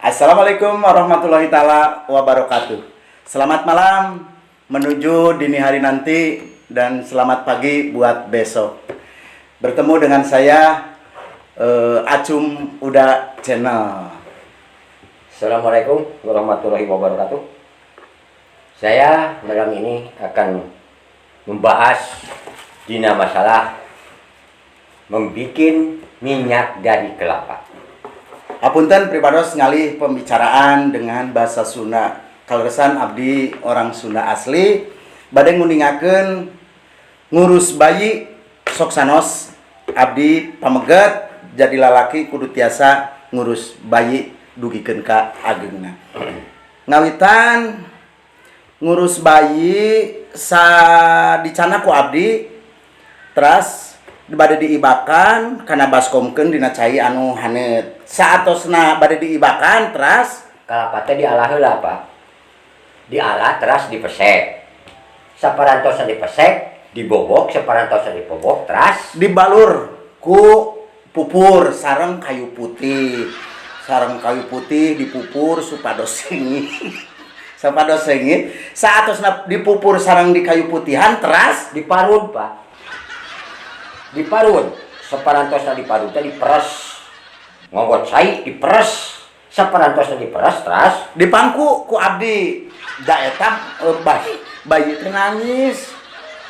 Assalamualaikum warahmatullahi taala wabarakatuh. Selamat malam menuju dini hari nanti dan selamat pagi buat besok. Bertemu dengan saya, Acum Uda Channel. Assalamualaikum warahmatullahi wabarakatuh. Saya malam ini akan membahas dina masalah membikin minyak dari kelapa. Apunten pribados, ngalih pembicaraan dengan bahasa Sunda. Kaleresan abdi orang Sunda asli, bade nguningakeun ngurus bayi sok sanos abdi pameget jadi lalaki kudu tiasa ngurus bayi dugikeun ka ageungna. Ngawitan ngurus bayi sa dicandak ku abdi, teras bade diibakan kana baskomkeun dina cai anu haneut. Saatosna bade diibakan, teras Kalapa teh dialah heula, Pak. Dialah teras dipesek. Saparantosna dipesek, dibobok, saparantosna dibobok teras dibalur ku pupur sareng kayu putih. Sareng kayu putih dipupur supados seungit. Supados seungit. Saatosna dipupur sareng di kayu putihan, teras diparut, Pak. Diparut. Saparantosna diparut teh diperes. Nganggo cai diperes. Saparantosna diperes teras dipangku ku abdi. Da eta bayi bayi teh nangis.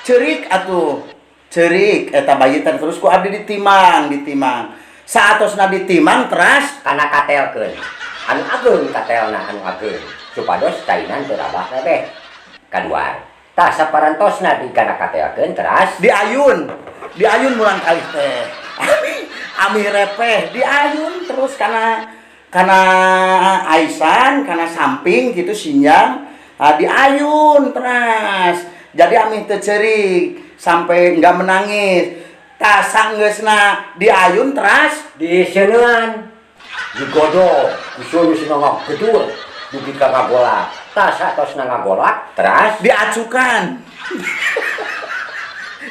Cerik atuh. Cerik eta bayi teh, terus ku abdi ditimang, ditimang. Saatosna ditimang, teras kana katelkeun. Anu ageung katelna, anu ageung. Supados caina teu rabah teh kaluar. Tah, saparantosna di kana katelkeun teras diayun. Diayun murang kali teh. Ami ami repeh diayun terus kana kana aisan, kana samping gitu sinjang. Ah, diayun terus. Jadi amih teu ceurik sampai nggak menangis. Tah, sanggeusna diayun, teras diseuneuan, digodog kusul sina ngagedur dugi ka ngagolak. Tah, satosna ngagolak teras diacukan.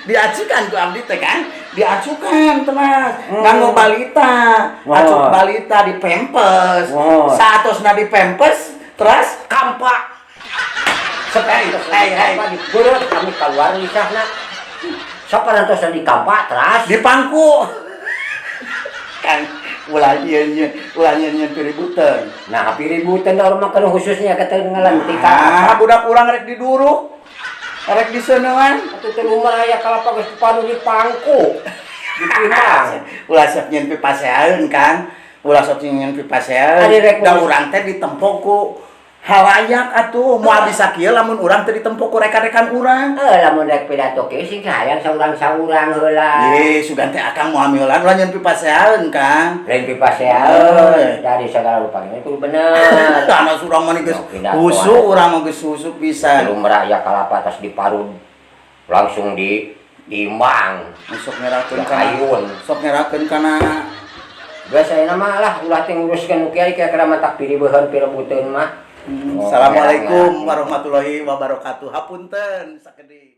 Diacukan ku abdi teh kan, diacukan terus nganggo balita, acuk balita dipempes. Saatosna dipempes, terus kampa. Hei, hei, hei. Dibeureup kami keluar lisahna. Saparantosna dikampa teras dipangku kan. Ulah nyieun, ulah nyieun piributeun. Nah, piributan da urang mah kan khususnya kata ngalentik. Ah, budak urang rek diduruk, rek diseuneuan. Atuh teh lumrah aya kalapa geus dipadu dipangku. Ditimbang. Ulah sok nyieun pipasean kan, ulah sok nyieun pipasean. Ari rek Da urang teh ditempo ku halayak atuh, moal bisa kieu lamun urang teh ditempo ku rekan-rekan urang. Eh, lamun rek pidato kieu sing hayang saurang-saurang heula. Ye, sugan teh akang moal mieulan, ulah nyieun pipasean kan. Lain pipasean, dari segala rupa ini kudu bener. Karena urang mah geus Oh, pidato husu, atuh. Urang mah geus husu pisan. Lumrah ya kalapa atas diparud langsung ditimbang. Sok ngerakeun Ya, kana ayun. Sok ngerakeun kana Biasanya mah lah ulah teh nguruskeun nu kiai kira-kira matak piribeheun pirebuteun mah. Oh, Assalamualaikum ngerang-ngerang. warahmatullahi wabarakatuh. Hapunten sakedik.